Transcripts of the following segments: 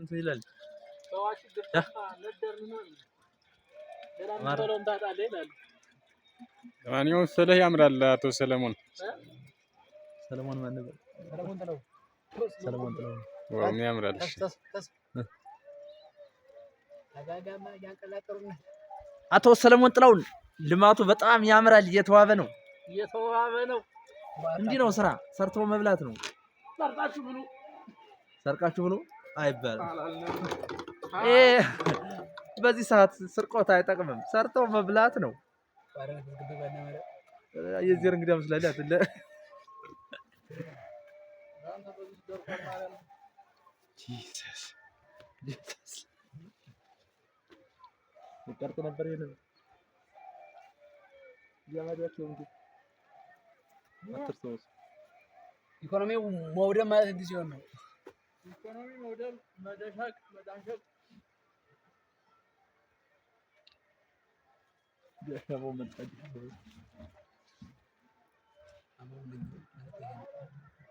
እንትን ይላል። ለማንኛውም ስልህ ያምራል አቶ ሰለሞን። ሰለሞን ማን ነበር? ሰለሞን ጥላሁን። Wow ያምራል። እሺ። አቶ ሰለሞን ጥላሁን ልማቱ በጣም ያምራል፣ እየተዋበ ነው። እየተዋበ ነው። እንዲህ ነው ስራ፣ ሰርቶ መብላት ነው። ሰርቃችሁ ብሉ፣ ሰርቃችሁ ብሉ አይባልም። በዚህ ሰዓት ስርቆት አይጠቅምም። ሰርቶ መብላት ነው። የዚህ እንግዲህ መስላል አይደለ? Jesus. ይቀርጥ ነበር ይሄንን ያማዳቸው እንጂ አትርሰው። ኢኮኖሚው መውደም ማለት እንዲህ ሲሆን ነው። ኢኮኖሚ መውደም፣ መደሸቅ፣ መዳሸቅ። ያሻበው መጣ።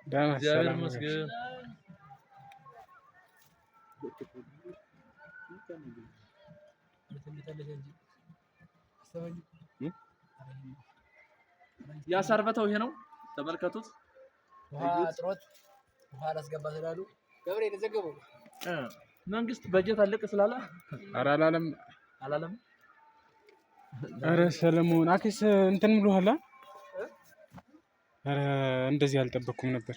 ደህና እግዚአብሔር ሰላም። ይመስገን። ያሳርበተው ይሄ ነው። ተመልከቱት። ውሃ ጥሮት ውሃ አላስገባ ስላሉ ገብሬ ተዘገበው። መንግስት በጀት አለቅ ስላለ ኧረ አላለም። አላለም። ኧረ ሰለሞን አኪስ እንትን ብሎሃል። ኧረ እንደዚህ አልጠበኩም ነበር።